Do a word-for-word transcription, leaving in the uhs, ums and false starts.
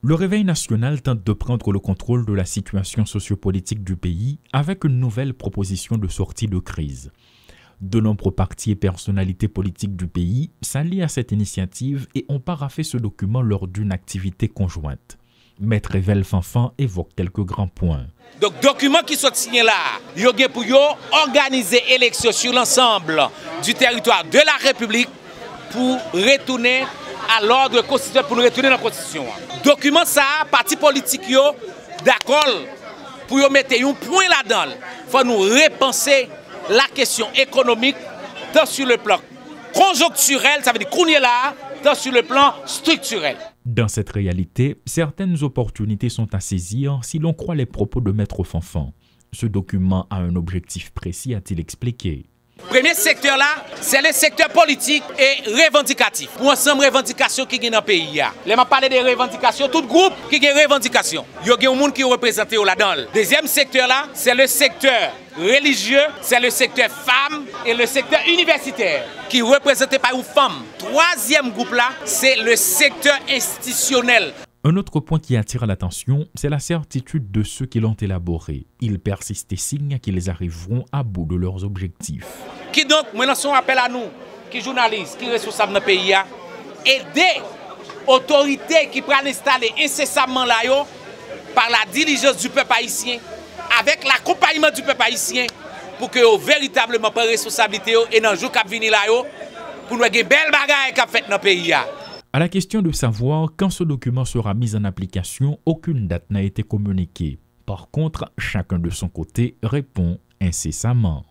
Le Réveil National tente de prendre le contrôle de la situation sociopolitique du pays avec une nouvelle proposition de sortie de crise. De nombreux partis et personnalités politiques du pays s'allient à cette initiative et ont paraphé ce document lors d'une activité conjointe. Maître Evel Fanfan évoque quelques grands points. Donk, dokiman ki sot siyen la a, yo gen pou yo òganize eleksyon sur l'ensemble du territoire de la République pou retounen à l'ordre constitutionnel, pou nou retounen nan konstitisyon an. Dokiman sa a, pati politik yo dakò l pou yo mete yon pwen ladan l. Fò nou repanse la question économique, tant sur le plan conjoncturel, sa vle di kounye la a, tant sur le plan structurel. Dans cette réalité, certaines opportunités sont à saisir si l'on croit les propos de Maître Fanfan. Ce document a un objectif précis, a-t-il expliqué. Premye sektè la, se le sektè politik e revandikatif. Pou ansanm revandikasyon ki gen nan peyi a. Lè m ap pale de revandikasyon, tout gwoup ki gen revandikasyon, yo gen yon moun ki reprezante yo ladan l. Dezyèm sektè la, se le sektè relijye, se le sektè fam e le sektè inivèsitè ki reprezante pa yon fanm. Twazyèm gwoup la, se le sektè enstitisyonèl. Un autre point qui attire l'attention, c'est la certitude de ceux qui l'ont élaboré. Ils persistent et signent qu'ils arriveront à bout de leurs objectifs. Kidonk, mwen lanse yon apèl a nou ki jounalis, ki responsab nan peyi a, ede otorite ki pral enstale ensesaman la yo, par la diligence du peuple haïtien, avec l'accompagnement du peuple haïtien, pou ke yo veritableman pran responsablite yo e nan jou k ap vini la yo, pou nou gen bèl bagay k ap fèt nan peyi a. À la question de savoir quand ce document sera mis en application, aucune date n'a été communiquée. Par contre, chacun de son côté répond incessamment.